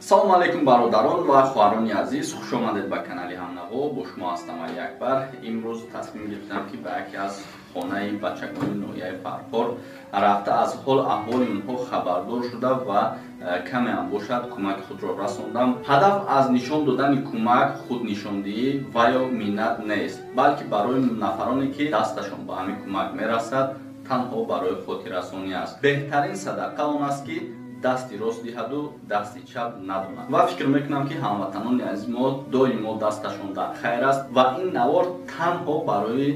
Салом алейкум бародарон ва хоҳарони азиз, хуш омадед ба канали Ҳамнаво. Бо шумо ҳастам Али Акбар. Имрӯз тасмим гирифтам, ки ба яке аз хонаи бачагони ноҳияи Фархор рафта аз ҳол аҳволи онҳо хабардор шуда ва каме ҳам бошад кӯмаки худро расондам. Ҳадаф аз нишон додани кӯмак худнишондиҳӣ ва ё миннат нест, балки барои нафароне, ки дасташон ба ҳамин кӯмак мерасад, танҳо барои хотиррасонӣ аст. Беҳтарин садақа он аст, ки дасти рост диҳаду дасти чап надонад. Ва фикр мекунам, ки ҳамватанони азиз мо доимо дасташон дар хайр аст ва ин навор танҳо барои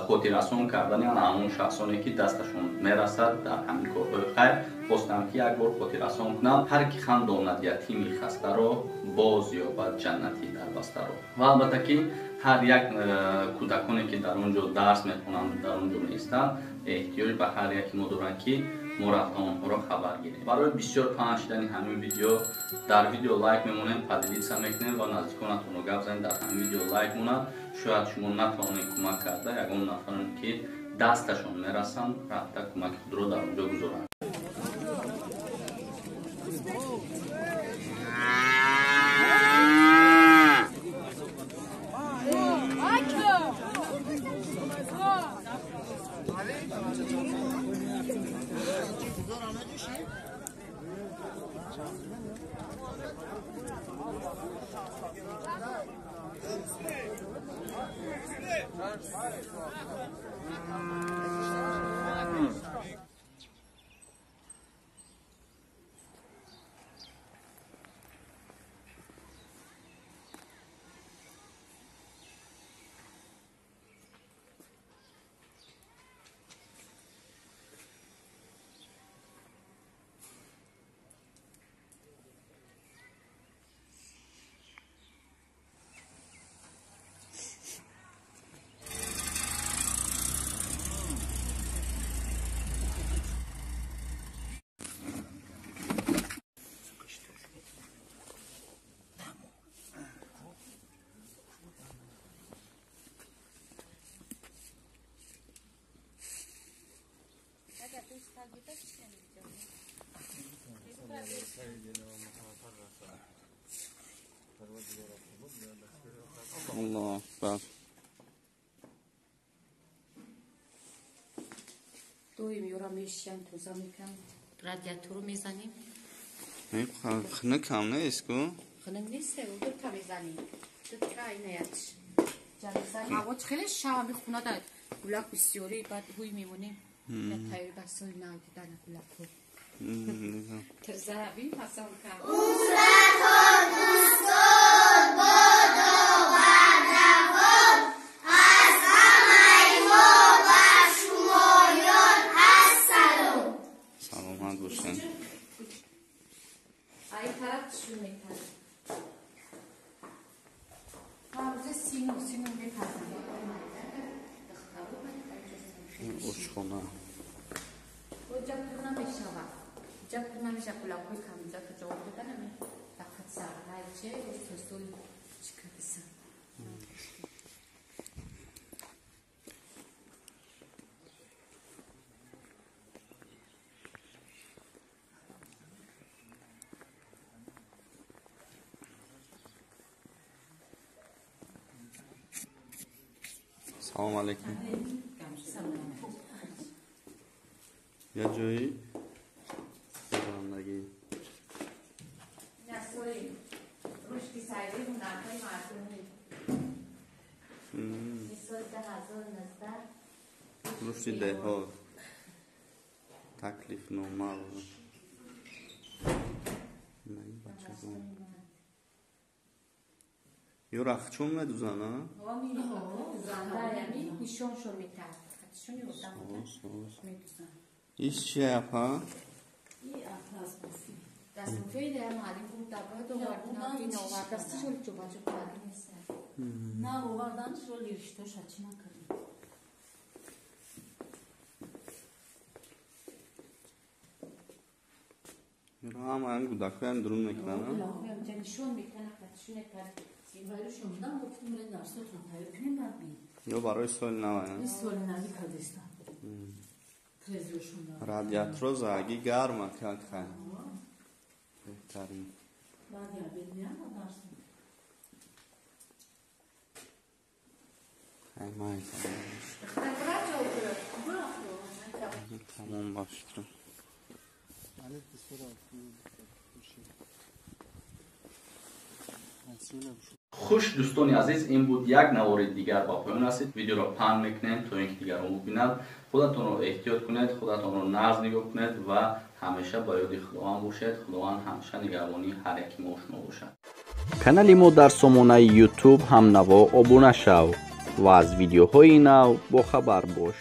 хотиррасон кардани ҳамон шахсоне, ки дасташон мерасад дар ҳамин корҳои хайр, хостам, ки як бор хотиррасон кунам. Ҳар ки хандонад ятими хастаро, боз ёбад ҷаннати дарбастаро. Ва албатта, ки ҳар як кӯдаконе, ки дар он ҷо дарс мехонанд, дар он ҷо меистанд, эҳтиёҷ ба ҳар яке мо доранд, ки мо рафта онҳоро хабар гирем. Барои бисёр паҳн шудани ҳамин видео дар видео лайк мемонем, поделиться мекунем ва наздиконатонро гап занед, дар ҳамин видео лайк монад. Шояд шумо натавонед кӯмак карда, ягон нафаре, ки дасташон мерасанд, рафта кӯмаки худро дар он ҷо гузоранд. Аллоҳ акбар. Доим ёра мешиям, тоза мекунам, радиатору мезанем. Хунук ҳам нест ку? Хунук нест, дута мезанем. Дутка инаятш. Ҳаво хеле шаби хона да гулак бисёрӣ, баъд ҳуй мемонем. Тайёр ба соли нав дидана гулакҳо. Тирза бин фасон кард. Усратон устод бодо бардавом, аз ҳамаи мо ба шумоён ассалом. Саломат бошед. Ай тараф чун метард. Ҳамза сину сину мепазам. Ошхона. Оҷа пур намешавад. Оҷа пур намешавад. Гулакҳои камиза ки ҷавоб доданаме. Фақат саррайче сосои чӣ кардисан. Салом алейкум. Я ҷои гузарондагӣ. Рушди сайри ҳунарҳои мардумӣ. Соли 2019. Рушди деҳот. Таклифнома. Бачагон. Ё рахчон медузанд, а? Нишоншон метард. Медузанд. Иш чия апа? На овардан шол риштоша чӣ накардем. Ҳамаам кӯдакҳоям дурун мекунанд. Ё барои соли нав. Соли нави кардистам. Радиатро заги гарма как хай. Беҳтарин. Баъди обед меама дарс. Тамом ба фикрам. Хуш, дӯстони азиз, ин буд як навори дигар ба поён расид. Видеоро паҳн мекунем, то ин ки дигарон бубинанд. Худатонро эҳтиёт кунед, худатонро нағз нигоҳ кунед ва ҳамеша ба ёди Худованд бошед. Худованд ҳамеша нигаҳбонии ҳар яки мо шумо бошад. Канали мо дар сомонаи YouTube Ҳамнаво обуна шав ва аз видеоҳои нав бохабар бош.